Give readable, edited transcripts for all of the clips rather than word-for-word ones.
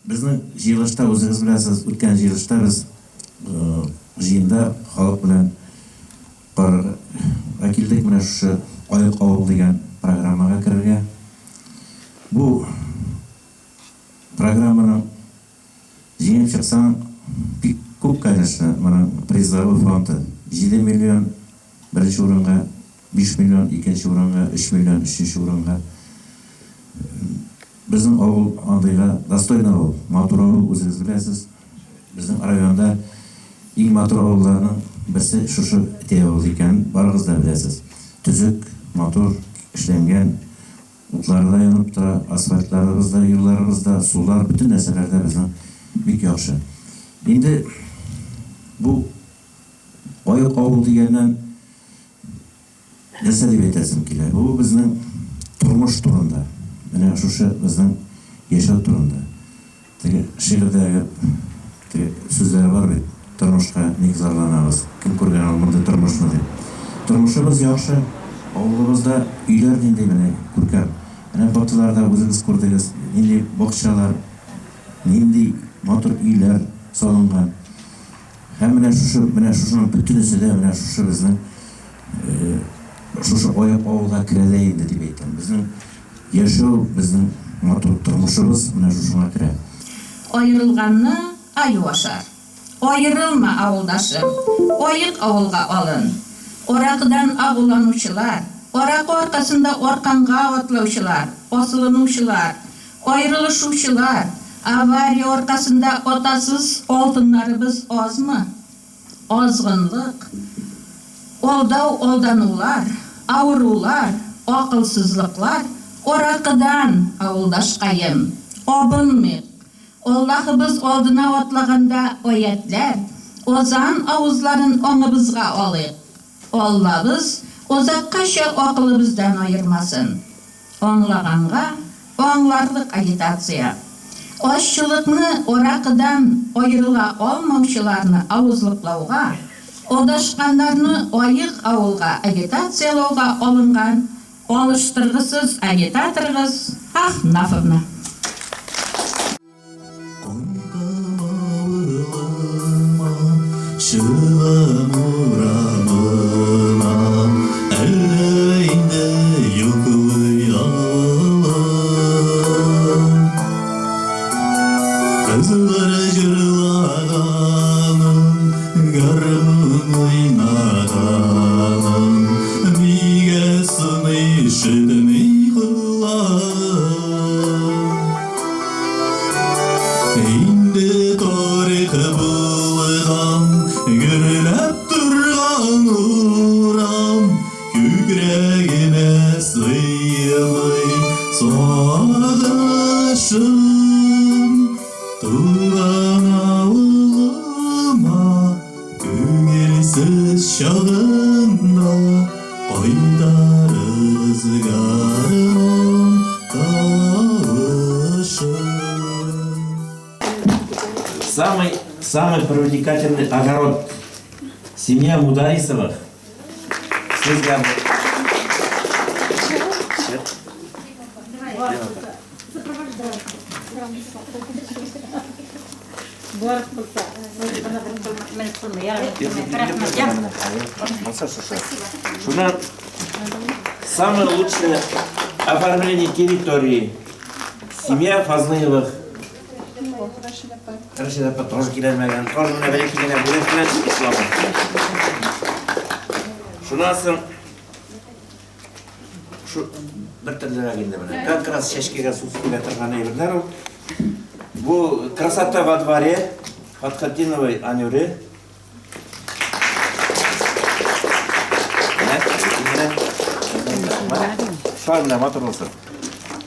Безнең җыелышта, үзегез беләсез, үткән җыелышта без җыенда халык белән карарга килдек менә шушы Аек авыл дигән программага керергә. Бу программаның җиңеп чыксаң, бик күп, конечно, моның призовой фонды 7 миллион беренче урынга, 5 миллион икенче урынга, 3 миллион өченче урынга. Безнең авыл андыйга достойный авыл, матур авыл, үзегез беләсез. Безнең районда иң матур авылларның берсе шушы Әтәй авылы икәнен барыгыз да беләсез. Төзек, матур эшләнгән, утлары да янып тора, асфальтларыбыз да, юлларыбыз да, сулар, бөтен нәрсәләр дә безнең бик яхшы. Инде бу аек авыл дигәннән, Нәрсә дип әйтәсем килә? Бу безнең тормыш турында. Менә шушы безнең яшәү турында. Теге шигырьдәге теге сүзләр бар бит, тормышка ник зарланабыз, кем күргән ул мондый тормышны дип. Тормышыбыз яхшы, авылыбызда өйләр нинди менә күркәм. Менә фотоларда үзегез күрдегез, нинди бакчалар, нинди матур өйләр салынган. Һәм менә шушы, менә шушының бөтенесе дә менә шушы безнең шушы аяк авылга керә дә инде дип әйтәм. Безнең яшәү, безнең матур тормышыбыз менә шушыңа керә. Аерылганны аю ашар. Аерылма, авылдашым, аек авылга алын. Аракыдан агуланучылар, аракы аркасында арканга атлаучылар, асылынучылар, аерылышучылар, авария аркасында атасыз алтыннарыбыз азмы? Азгынлык, алдау-алданулар, авырулар, акылсызлыклар аракыдан, авылдашкаем. Абынмыйк. Аллаһыбыз алдына атлаганда аятьләр, азан авызларын аңыбызга алыйк. Аллабыз озаккача акылыбыздан аермасын. Аңлаганга аңларлык агитация. Азчылыкны аракыдан аерыла алмаучыларны авызлыклауга, адашканнарны аек авылга агитациялауга алынган алыштыргысыз агитаторыгыз Ахнафовна. Кайтам авылыма, чыгам урамыма, әллә инде йоклый авылым. Кызлар җырлаганын, гармун уйнаганын, нигә соң ишетми колагым? Инде тарих булган, гөрләп торган урам, күкрәгемә сыймый сагышым. Туган авылыма күңелсез чагында кайтарыгыз гармун тавышын. Самый, самый привлекательный огород. Семья Мударисовых. Сезгә бу. Шуннан самое лучшее оформление территории. Семья Фазлыевых. Рашид апа тоже киләлмәгән. Тоже менә бер ике генә бүләк белән исламы. Шуннан соң шу бер төрлерәк инде менә. Как раз чәчкәгә су сибә торган әйберләр ул. Бу красота во дворе Фатхетдиновой Анюре. Шулай менә матур булсын.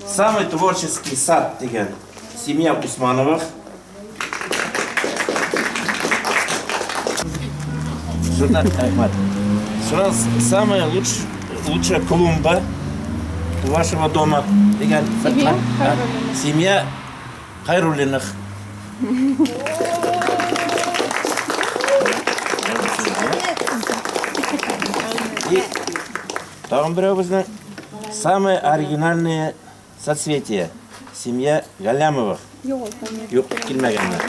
Самый творческий сад дигән семья Усмановых. Шуннан, рәхмәт. Шуннан самая лучшая, лучшая клумба у вашего дома дигән. Семья Семья Хайруллиных. И тагын берәү безнең самое оригинальное соцветие. Семья Галямовых. Юк, килмәгәннәр.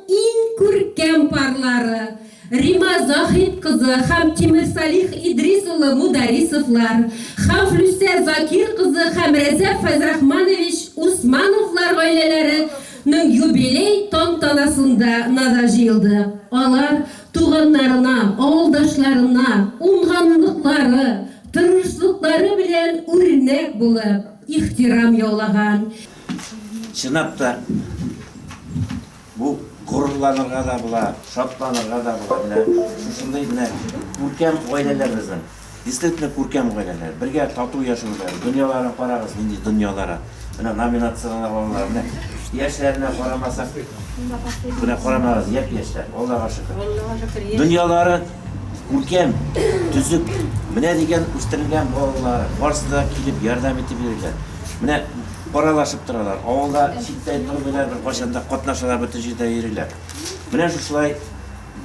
Иң күркәм парлары, Рима Заһит кызы һәм Тимерсалих Идрис улы Мударисовлар һәм Флүсә Закир кызы һәм Рәзәп Фәйзрахманович Усмановлар гаиләләре нең юбилей тантанасында на да җыелды. Алар туганнарына, авылдашларына уңганлыклары, тырышлыклары белән үрнәк булып, ихтирам яулаган. Чынлап та, бу горурланырга да була, шатланырга да була. Менә шушындый менә күркәм гаиләләр безнең. Действительно күркәм гаиләләр. Бергә тату яшәүләр. Дөньяларын карагыз, нинди дөньялары. Менә номинацияләр алалар. Менә яшьләренә карамасак, менә карамагыз, япь-яшьләр. Аллага шөкер. Дөньялары күркәм, төзек. Менә дигән үстерелгән балалары. Барысы да килеп ярдәм итеп йөриләр. Менә аралашып торалар. Авылда читтә тормыйлар, беркайчан да катнашалар, бөтен җирдә йөриләр. Менә шушылай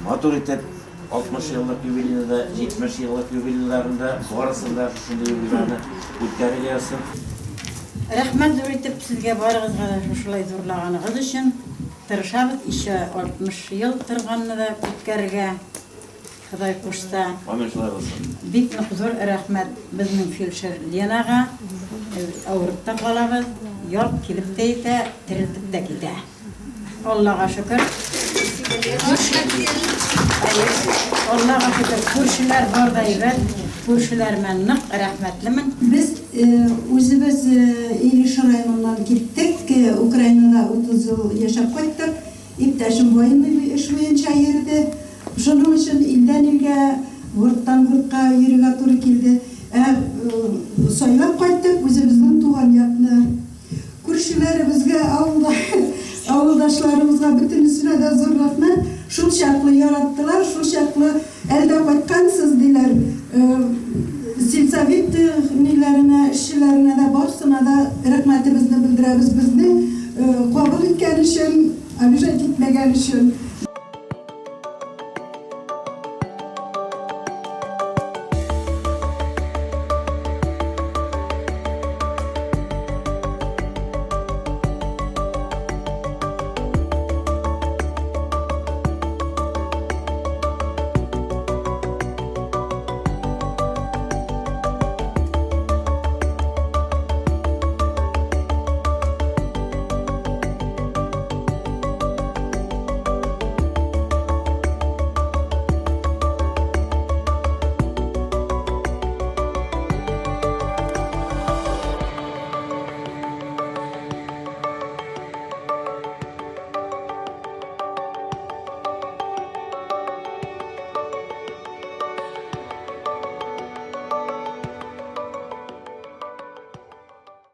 матур итеп 60 еллык юбилейны да, 70 еллык юбилейларын да, барысын да шушындый юбилейларны үткәрергә язсын. Рәхмәт зур итеп сезгә барыгызга да шушылай зурлаганыгыз өчен. Тырышабыз еще 60 ел торганны да үткәрергә. Ходай кушса. Амин, шулай булсын. Бик нык зур рәхмәт безнең фельдшер Ленага. Авырып та калабыз, ялт килеп тә җитә, терелтеп тә китә. Аллага шөкер. Аллага шөкер, күршеләр бар да әйбәт. Күршеләремә нык рәхмәтлемен. Без үзебез Илеш районыннан киттек, Украинада 30 ел яшәп кайттык. Иптәшем военный эш буенча йөрде. Шуның өчен илдән илгә, городтан городка йөрергә туры килде. Ә сайлап кайттык үзебезнең туган якны. Күршеләребезгә, авылда, авылдашларыбызга бөтенесенә дә зур рәхмәт. Шул чаклы яраттылар, шул чаклы әлдә кайткансыз, диләр. Сельсовет ниләренә, эшчеләренә дә барсына да рәхмәтебезне белдерәбез. Безне кабул иткән өчен, обижать итмәгән өчен.